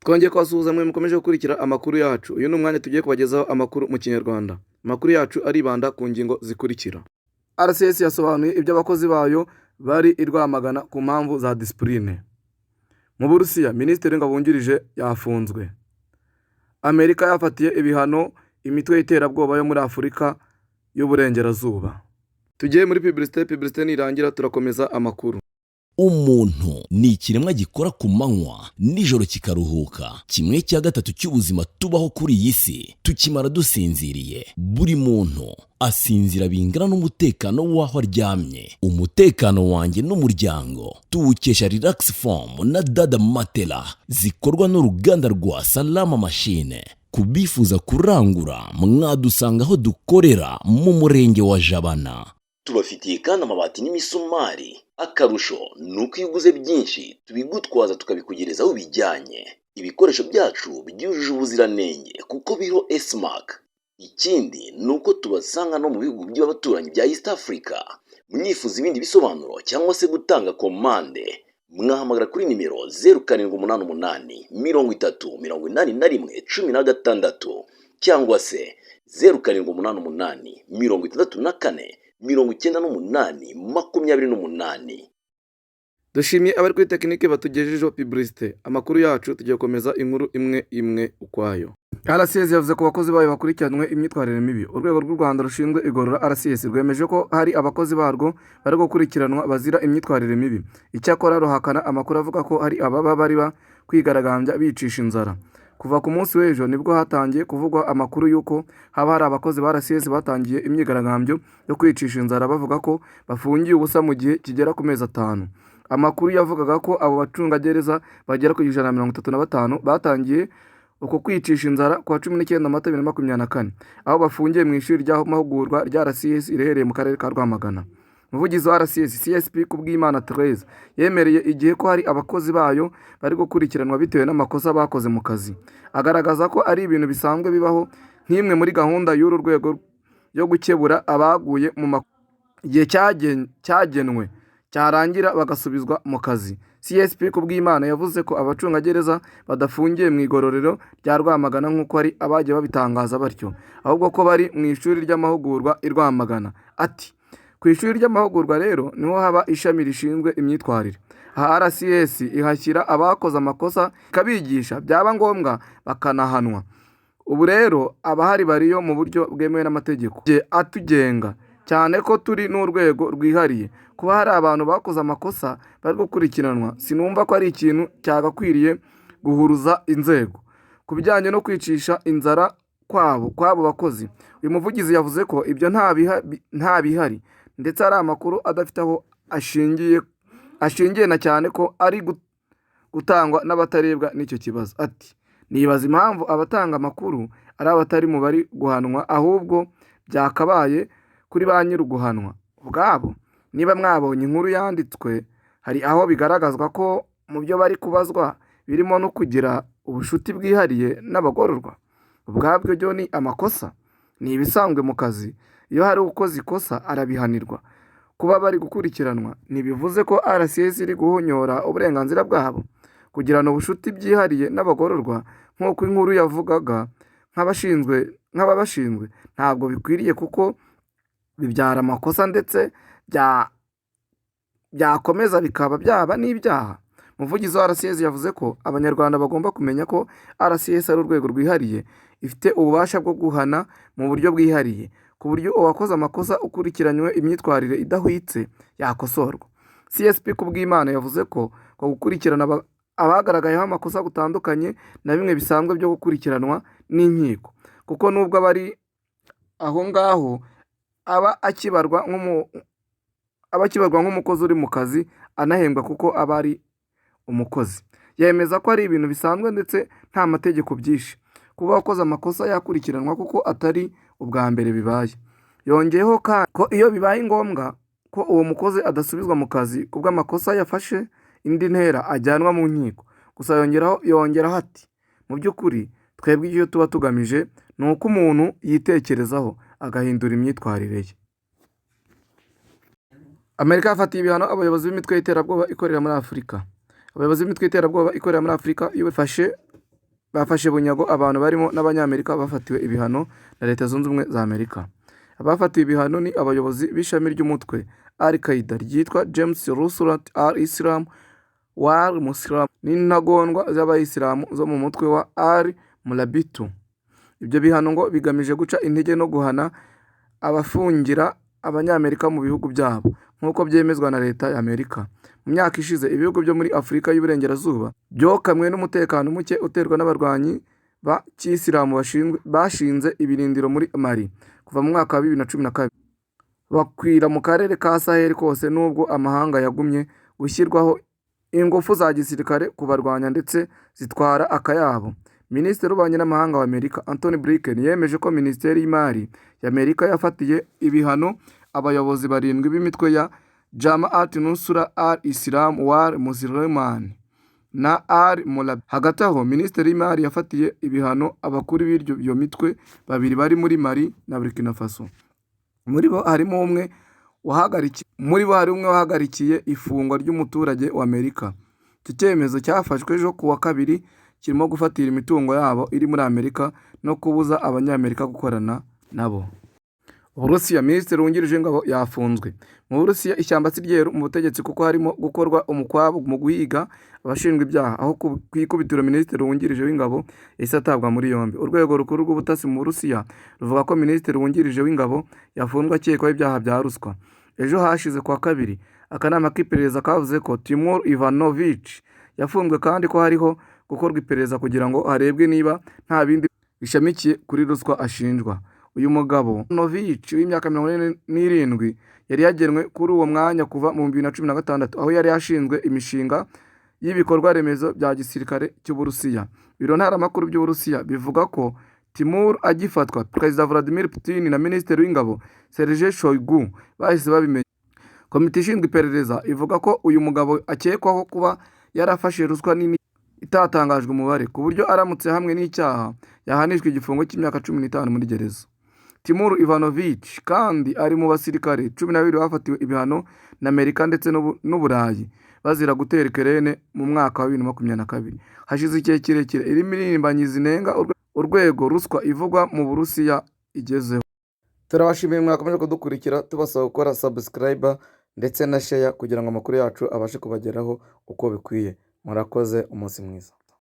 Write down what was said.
Twongeye kubasuhuza mwe mukomeje gukurikira amakuru yacu. Uyu ni umwanya tugiye kubagezaho amakuru mu Kinyarwanda. Amakuru yacu aribanda ku ngingo zikurikira: RCS yasobanuye ibyo abakozi bayo bari i Rwamagana ku mpamvu za disipurine. Mu Burusiya, Minisitiri w'Ingabo wungirije yafunzwe. Amerika yafatiye ibihano imitwe y'iterabwoba yo muri Afurika y'Uburengerazuba. Tugiye muri publicité, publicité nirangira turakomeza amakuru. Umuntu ni ikiremwa gikora ku manywa, nijoro kikaruhuka. 1/3 cy'ubuzima tubaho kuri iyi si tukimara dusinziriye. Buri muntu asinzira bingana n'umutekano w'aho aryamye. Umutekano wanjye n'umuryango tuwukesha Relax Foam na Dada Matela zikorwa n'uruganda rwa Salama Machine. Ku bifuza kurangura, mwadusanga aho dukorera mu Murenge wa Jabana. Tubafitiye kandi amabati n'imisumari. Akarusho ni uko iyo uguze byinshi tubigutwaza, tukabikugereza aho ubijyanye. Ibikoresho byacu byujuje ubuziranenge kuko biriho S-Mark. Ikindi ni uko tubasanga no mu bihugu by'abaturanyi bya East Africa. Mwifuza ibindi bisobanuro cyangwa se gutanga komande, mwahamagara kuri nimero 0788 30 81 16 cyangwa se 0788 64 98 28. Dushimiye abari kuri tekinike batugejejeho publicité. Amakuru yacu tugiye gukomeza inkuru imwe imwe ukwayo. RCS yavuze ko abakozi bayo bakurikiranwe imyitwarire mibi. Urwego rw'u Rwanda rushinzwe igorora, RCS, rwemeje ko hari abakozi barwo bari gukurikiranwa bazira imyitwarire mibi. Icyakora ruhakana amakuru avuga ko hari ababa bari kwigaragambya bicisha inzara. Kuva ku munsi w'ejo nibwo hatangiye kuvugwa amakuru y'uko haba hari abakozi ba RCS batangiye imyigaragambyo yo kwicisha inzara, bavuga ko bafungiye ubusa mu gihe kigera ku mezi 5. Amakuru yavugaga ko abo bacungagereza bagera ku 135 batangiye uko kwicisha inzara ku wa 19 Mata 2024, aho bafungiye mu ishuri ry'amahugurwa rya RCS riherereye mu Karere ka Rwamagana. Umuvugizi wa RCS, CSP Kubwimana Therese, yemereye Igihe ko hari abakozi bayo bari gukurikiranwa bitewe n'amakosa bakoze mu kazi, agaragaza ko ari ibintu bisanzwe bibaho nk'imwe muri gahunda y'uru rwego yo gukebura abaguye mu igihe cyagenwe cyarangira bagasubizwa mu kazi. CSP Kubwimana yavuze ko abacungagereza badafungiye mu igororero rya Rwamagana nk'uko hari abagiye babitangaza batyo, ahubwo ko bari mu ishuri ry'amahugurwa i Rwamagana. Ati: "Ku ishuri ry'amahugurwa rero niho haba ishami rishinzwe imyitwarire. Aha RCS ihashyira abakoze amakosa, ikabigisha, byaba ngombwa bakanahanwa. Ubu rero abahari bariyo mu buryo bwemewe n'amategeko atugenga, cyane ko turi n'urwego rwihariye. Kuba hari abantu bakoze amakosa bari gukurikiranwa, sinumva ko ari ikintu cyagakwiriye guhuruza inzego." Ku bijyanye no kwicisha inzara kwabo kw'abo bakozi, uyu muvugizi yavuze ko ibyo nta bihari, ndetse ari amakuru adafite aho ashingiye, na cyane ko ari gutangwa n'abatarebwa n'icyo kibazo. Ati: "Nibaza impamvu abatanga amakuru ari abatari mu bari guhanwa, ahubwo byakabaye kuri ba nyiri uguhanwa ubwabo. Niba mwabonye inkuru yanditswe, hari aho bigaragazwa ko mu byo bari kubazwa birimo no kugira ubushuti bwihariye n'abagororwa. Ubwabyo byo ni amakosa. Ni ibisanzwe mu kazi, iyo hari ukoze ikosa arabihanirwa. Kuba bari gukurikiranwa ntibivuze ko RCS iri guhonyora uburenganzira bwabo. Kugirana ubushuti byihariye n'abagororwa nk'uko inkuru yavugaga nk'ababashinzwe ntabwo bikwiriye, kuko bibyara amakosa, ndetse byakomeza bikaba byaba n'ibyaha." Umuvugizi wa RCS yavuze ko Abanyarwanda bagomba kumenya ko RCS ari urwego rwihariye, ifite ububasha bwo guhana mu buryo bwihariye, ku buryo uwakoze amakosa ukurikiranywe imyitwarire idahwitse yakosorwa. CSP Kubwimana yavuze ko gukurikirana abagaragayeho amakosa gutandukanye na bimwe bisanzwe byo gukurikiranwa n'inkiko, kuko nubwo aba ari aho ngaho aba akibarwa nk'umukozi uri mu kazi, anahembwa kuko aba ari umukozi. Yemeza ko ari ibintu bisanzwe ndetse nta mategeko byishe. Kuba uwakoze amakosa yakurikiranwa kuko atari ubwa mbere bibaye. Yongeyeho ko iyo bibaye ngombwa ko uwo mukozi adasubizwa mu kazi ku bw'amakosa yafashe indi ntera, ajyanwa mu nkiko. Gusa yongeraho ati: "Mu by'ukuri twebwe icyo tuba tugamije ni uko umuntu yitekerezaho agahindura imyitwarire ye." Amerika yafatiye ibihano abayobozi b'imitwe y'iterabwoba ikorera muri Afurika. Abayobozi b'imitwe y'iterabwoba ikorera muri Afurika iyo bafashe Bafashe bunyago abantu barimo n'Abanyamerika bafatiwe ibihano na Leta Zunze Ubumwe za Amerika. Abafatiwe ibihano ni abayobozi b'ishami ry'umutwe Al Qaeda ryitwa James Nusrat al-Islam wal Muslim n'intagondwa z'Abayisilamu zo mu mutwe wa Al Murabitun. Ibyo bihano ngo bigamije guca intege no guhana abafungira Abanyamerika mu bihugu byabo, nk'uko byemezwa na Leta ya Amerika. Mu myaka ishize, ibihugu byo muri Afurika y'Uburengerazuba byokamwe n'umutekano muke uterwa n'abarwanyi ba kiyisilamu bashinze ibirindiro muri Mali kuva mu mwaka wa 2012, bakwira mu karere ka Sahel kose, nubwo amahanga yagumye gushyirwaho ingufu za gisirikare kubarwanya ndetse zitwara akayabo. Minisitiri w'Ububanyi n'Amahanga wa Amerika, Antony Blinken, yemeje ko Minisiteri y'Imari ya Amerika yafatiye ibihano abayobozi barindwi b'imitwe ya Jama'at Nusra al-Islam wal Muslimin na Al Murabitun. Hagati aho, Minisiteri y'Imari yafatiye ibihano abakuru b'iryo mitwe babiri bari muri Mali na Burkina Faso. Muri bo hari umwe wahagarikiye ifungwa ry'umuturage wa Amerika. Iki cyemezo cyafashwe ejo ku wa kabiri kirimo gufatira imitungo yabo iri muri Amerika no kubuza Abanyamerika gukorana nabo. Uburusiya: Minisitiri wungirije w'ingabo yafunzwe. Mu Burusiya ishyamba si ryeru mu butegetsi, kuko harimo gukorwa umukwabu mu guhiga abashinjwa ibyaha, aho ku ikubitiro minisitiri wungirije w'ingabo yahise atabwa muri yombi. Urwego rukuru rw'ubutasi mu Burusiya ruvuga ko minisitiri wungirije w'ingabo yafunzwe akekwaho ibyaha bya ruswa. Ejo hashize kuwa kabiri, akanama k'iperereza kavuze ko Timur Ivanovich yafunzwe, kandi ko hariho gukorwa iperereza kugira ngo harebwe niba nta bindi bishamikiye kuri ruswa ashinjwa. Uyu mugabo Ivanovich w'imyaka 47 yari yagenwe kuri uwo mwanya kuva mu 2016, aho yari ashinzwe imishinga y'ibikorwa remezo bya gisirikare cy'Uburusiya. Ibiro ntaramakuru by'Uburusiya bivuga ko Timur agifatwa, Perezida Vladimir Putin na Minisitiri w'Ingabo Sergei Shoigu bahise babimenya. Komite ishinzwe iperereza ivuga ko uyu mugabo akekwaho kuba yarafashe ruswa nini itatangajwe umubare, ku buryo aramutse ahamwe n'icyaha yahanishwa igifungo cy'imyaka 15 muri gereza. Timur Ivanovich kandi ari mu basirikare 12 bafatiwe ibihano na Amerika ndetse n'Uburayi bazira gutera Ukraine mu mwaka wa 2022. Hashize igihe kirekire impirimbanyi zinenga urwego ruswa ivugwa mu Burusiya igezeho. Turabashimiye mwakomeje kudukurikira, tubasaba gukora subscribe ndetse na share kugira ngo amakuru yacu abashe kubageraho uko bikwiye. Murakoze, umunsi mwiza.